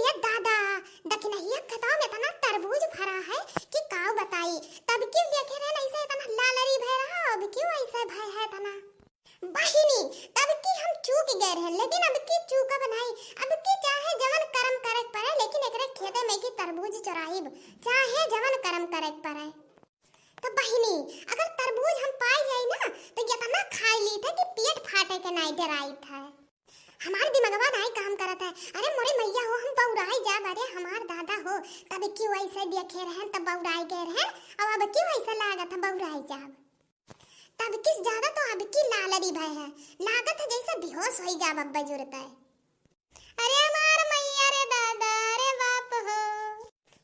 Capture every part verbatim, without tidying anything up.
ए दादा, दखिनहिया खेतवा में इतना तरबूज फरा है कि काऊ बताई। तब क्यों देखे रहे ऐसे इतना लालरी भय रहा, अब क्यों ऐसे भय है इतना? बहिनी, तब की हम चूक गए रहे, लेकिन अब की चूकब नहीं। अब की चाहे जवन करम करे के पड़े, लेकिन एकरे खेते में की तरबूज चोराइब, चाहे जवन करम करे के पड़े। तो बहिनी, अगर तरबूज हम पाई जाई ना, तो इतना खाई ली था कि पेट फाटे के नाई डराई था। हमार दिमगवा नाई काम करत है। अरे मोरे मैया हो, हम बौराई जाब। अरे हमार दादा हो, तब क्यों ऐसे देखे रहन, तब बौराई गए रहन, अब, अब क्यों ऐसे लागत है बौराई जाब। तब किस ज्यादा तो अब की लालरी भय है, लागत है जैसे बेहोश होई जाब अब जरूरत है। अरे हमार मैया रे दादा, अरे बाप हो,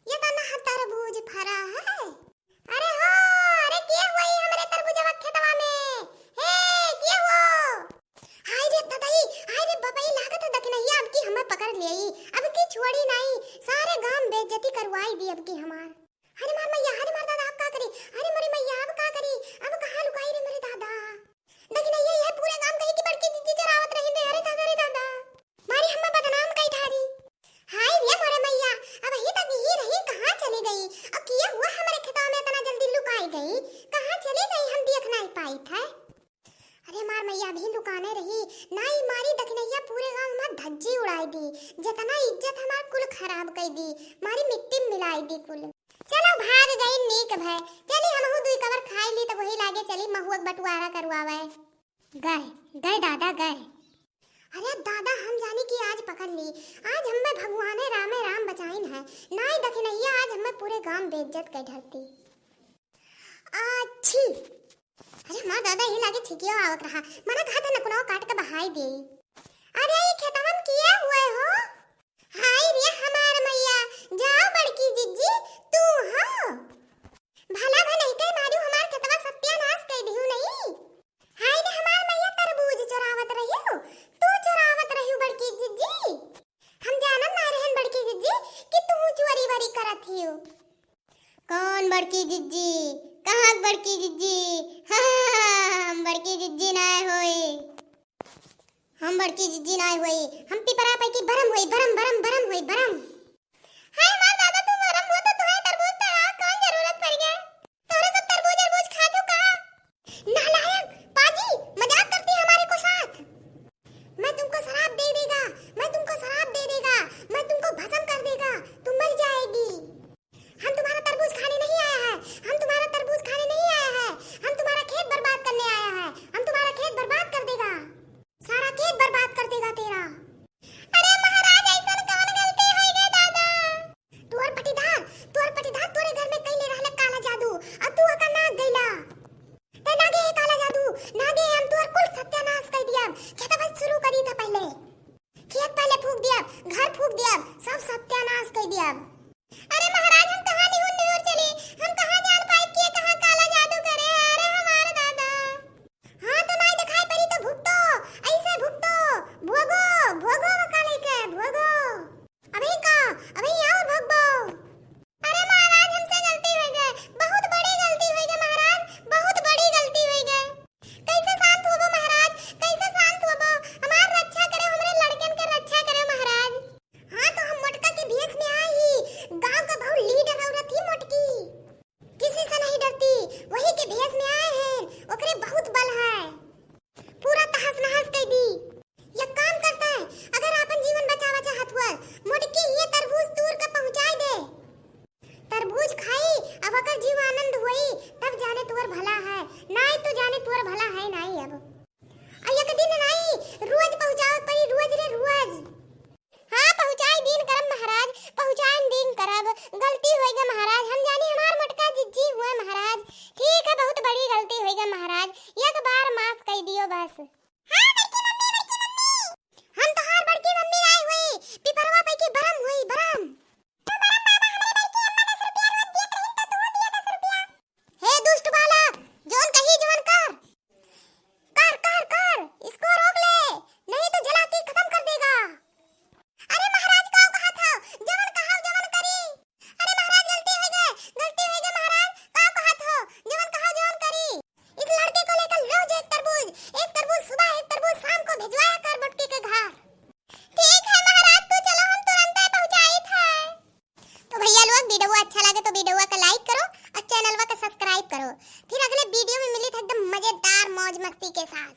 ये तो ना तरबूज फरा है। अरे हो, अरे के हुआ ई हमरे तरबूजवा के खेतवा में? हे, के हो? हाय रे ततई, हाय रे बबई, लागत है दखिनहिया अब की हमें पकड़ लेई, अब की छोड़ी नाई, सारे गांव बेइज्जती करवाई दी अब की हमार। अरे मार मैया, अरे मार दादा, अब का करी? अरे मोरे मैया, अब का करी? अब कहाँ लुकाई रे मोरे दादा? दखिनहिया यह पूरे गांव कही कि बड़की जिज्जी चोरावत रही रे, अरे दादा रे दादा, मारी हमें बदनाम कई ठारी। हाय रे मोरे मैया, अब ही तक यही रही, कहाँ चली गई? अब किया हुआ हमारे खेतवा में इतना जल्दी लुकाई गई, कहाँ चली गई, हम देख नहीं पाई थे। अरे मार मैया, अभी लुकाने रही, नाई मारी दखिनहिया पूरे गांव में धज्जी उड़ाई दी, जितना इज्जत हमार कुल खराब कई दी, मारी मिट्टी में मिलाई दी कुल। चलो भाग गई, नीक भय। चली हमहू दुई कवर खाई ली, तब वही लागे चली महुआ के बंटवारा करवावे। गए, गए दादा, गए। अरे दादा, हम जानी कि आज पकड़ ली, आज हमें भगवाने रामे राम बचाइन है, नाई दखिनहिया आज हमें पूरे गांव बेइज्जत कर ढलती। अच्छी। अरे हमार दादा, ये लागे छिकियो आवत रहा, मना कहा था नकुनवा काट के बहाई दे। अरे ये खेतवन किए हुए हो? हाय रे हमार मैया, जाओ बड़की जिज्जी, तू हो। भला भले के मारू हमार खेतवा सत्यानाश कर दिहू नहीं। हाय रे हमार मैया, तरबूज चुरावत रहियो, तू चुरावत रहियो बड़की जिज्जी। हम जानत ना रहन बड़की जिज्जी कि तू चोरी वरी करत हियो। कौन बड़की जिज्जी? कहाँ बड़की जिज्जी? हम बड़की जिज्जी नाय होई, हम बड़की जिज्जी नाय होई, हम पिपरा पैकी बरम होई, बरम, बरम, बरम होई, बरम। हाय मार दादा, तू बरम हो तो तुहे तरबूज तोड़ावे कौन जरूरत पड़ गया? तोरे सब तरबूज अरबूज खा तू का? नालायक, पाजी, मजाक करती है हमारे को साथ। मैं तुमको शराप दे देगा, मैं तुमको शराप दे देगा, मैं तुमको भस्म कर देगा, तुम मर जाएगी। हम तुम्हारा तरबूज खाने नहीं आया है, हम तुम्हारा तरबूज खाने नहीं आया है, हम तुम्हारा खेत बर्बाद करने आया है, हम तुम्हारा खेत बर्बाद कर देगा, सारा खेत बर्बाद कर देगा तेरा। अरे महाराज, ऐसा वीडियो अच्छा लागे तो वीडियो का like करो और चैनलवा का subscribe करो। फिर अगले वीडियो में मिली थे एकदम मजेदार मौज मस्ती के साथ।